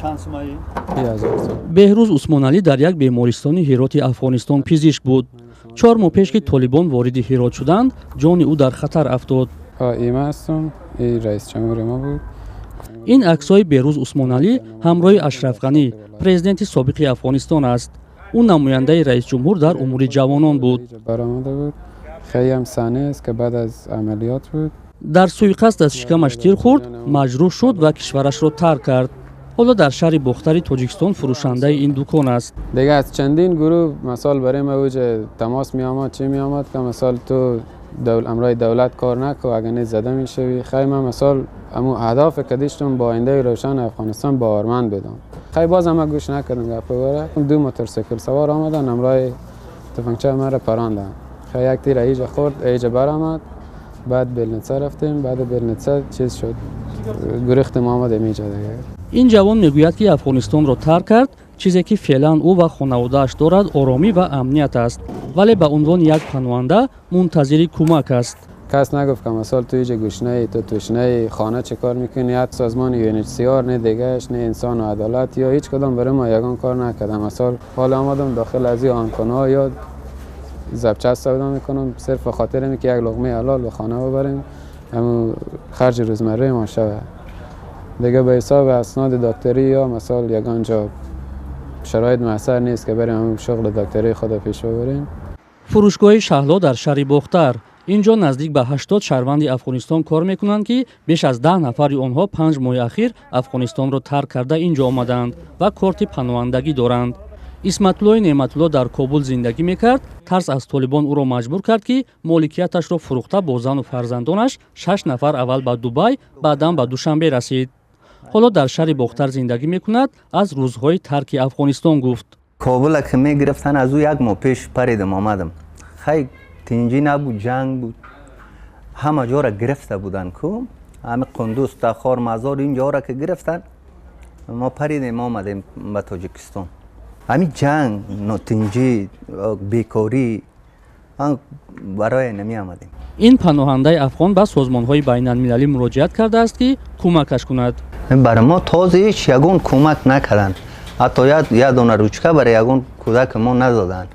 Чанд сумаи? 1000 сом. Беҳрӯз Усмоналӣ дар як бемористони Ҳироти Афғонистон пизишк буд. 4 моҳ пеш, ки толибон вориди Ҳирот шуданд, ҷони ӯ дар хатар афтод. Има ҳастам, ин раис ҷумҳури мо буд. Ин аксҳои Беҳрӯз Усмоналӣ ҳамроҳи Ашраф Ғанӣ, президенти собиқи Афғонистон аст. Ӯ намояндаи раисҷумҳур дар умури ҷавонон буд. Баромада буд. Хеле ҳам саҳна аст, ки баъд аз амалиёт буд. Дар суиқасд аз шикамаш тир хӯрд, маҷрӯҳ шуд ва кишварашро тарк кард. Ҳоло дар шаҳри Бохтари Тоҷикистон фурӯшандаи ин дукон аст. دیگه از چندین گروه مثال برای ما اوج تماس می آمد، چی می آمد که مثال تو امرای دولت کار نکو، اگه نه زده میشوی. خیلی من مثال امو اهداف که داشتم با آینده روشن افغانستان باورمند بدم. خیلی باز هم گوش نکردم گپ باره. دو موتورسیکل سوار آمدن، امرای تفنگچه مرا پراندن. خیلی یک تیر ایجا خورد، ایجا برآمد. بعد بلنیتسا رفتیم، بعد بلنیتسا چیز شد، گریختم آمدیم اینجا دیگه. Ин ҷавон мегӯяд, ки Афғонистонро тарк кард. Чизе ки феълан ӯ ва хонаводааш дорад, оромӣ ва амният аст, вале ба унвони як паноҳанда мунтазири кӯмак аст. کس نگفت که مثال تو اینجا گشنه ای، تو تشنه ای، خانه چه کار میکنی. حتی سازمان UNHCR نه دیگهش، نه انسان و عدالت یا هیچ کدام برای ما یگان کار نکردم. مثال حالا آمدم داخل از این آنکان‌ها یا زبچست سودا میکنم، صرف به خاطر اینکه یک لقمه حلال به خانه ببریم، همون خرج روزمره ما شوه. دیگه به حساب اسناد دکتری یا مثال یگان جا شرایط میسر نیست که بریم همون شغل دکتری خود پیش ببریم. Фурӯшгоҳи Шаҳло дар шаҳри Бохтар. Ин ҷо наздик ба 80 шаҳрванди Афғонистон кор мекунанд, ки беш аз 10 нафари онҳо 5 моҳи ахир Афғонистонро тарк карда, ин ҷо омадаанд ва корти паноҳандагӣ доранд. Исматуллои Неъматулло дар Кобул зиндагӣ мекард. Тарс аз толибон ӯро маҷбур кард, ки моликияташро фурӯхта, бо зану фарзандонаш, шаш нафар, аввал ба Дубай, баъдан ба Душанбе расид. Ҳоло дар шаҳри Бохтар зиндагӣ мекунад. Аз рӯзҳои тарки Афғонистон гуфт. Кобула ки мегирифтан, аз ӯ як моҳ пеш паридам омадам. Хай, тинҷӣ набуд, ҷанг буд, ҳама ҷора гирифта буданд ку. Ҳами Қундуз, Тахор, Мазор, ин ҷора ки гирифтан, мо паридем омадем ба Тоҷикистон. Ҳами ҷанг, нотинҷӣ, бекорӣ барои намеомадем. Ин паноҳандаи афғон ба созмонҳои байналмилалӣ муроҷиат кардааст, ки кӯмакаш кунад. Барои мо тоза ҳеҷ ягон кӯмак накарданд. Ҳатто як дона ручка барои ягон кӯдаки мо надоданд.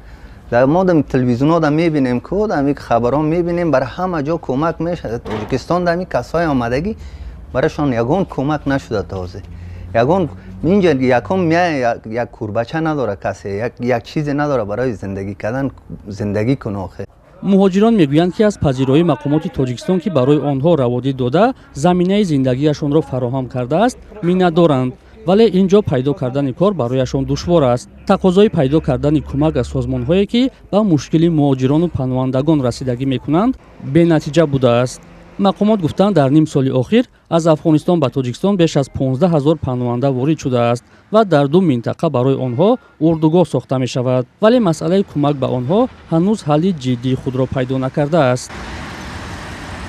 Мо дам телевизионо да мебинем ку, дами хабарон мебинем, барои ҳама ҷо кӯмак мешавад. Тоҷикистон дами касои омадагӣ барашон ягон кӯмак нашуда тоза. Ягон инҷа якум як курбача надора касе, як чизе надора барои зиндагӣ кардан, зиндагӣ куна охе. Муҳоҷирон мегӯянд, ки аз пазироии мақомоти Тоҷикистон, ки барои онҳо раводид дода, заминаи зиндагиашонро фароҳам кардааст, миннатдоранд, вале ин ҷо пайдо кардани кор барояшон душвор аст. Тақозои пайдо кардани кӯмак аз созмонҳое, ки ба мушкили муҳоҷирону паноҳандагон расидагӣ мекунанд, бенатиҷа будааст. Мақомот гуфтанд, дар ним соли охир аз Афғонистон ба Тоҷикистон беш аз 15 ҳазор паноҳанда ворид шудааст ва дар ду минтақа барои онҳо урдугоҳ сохта мешавад, вале масъалаи кӯмак ба онҳо ҳанӯз ҳалли ҷиддии худро пайдо накардааст.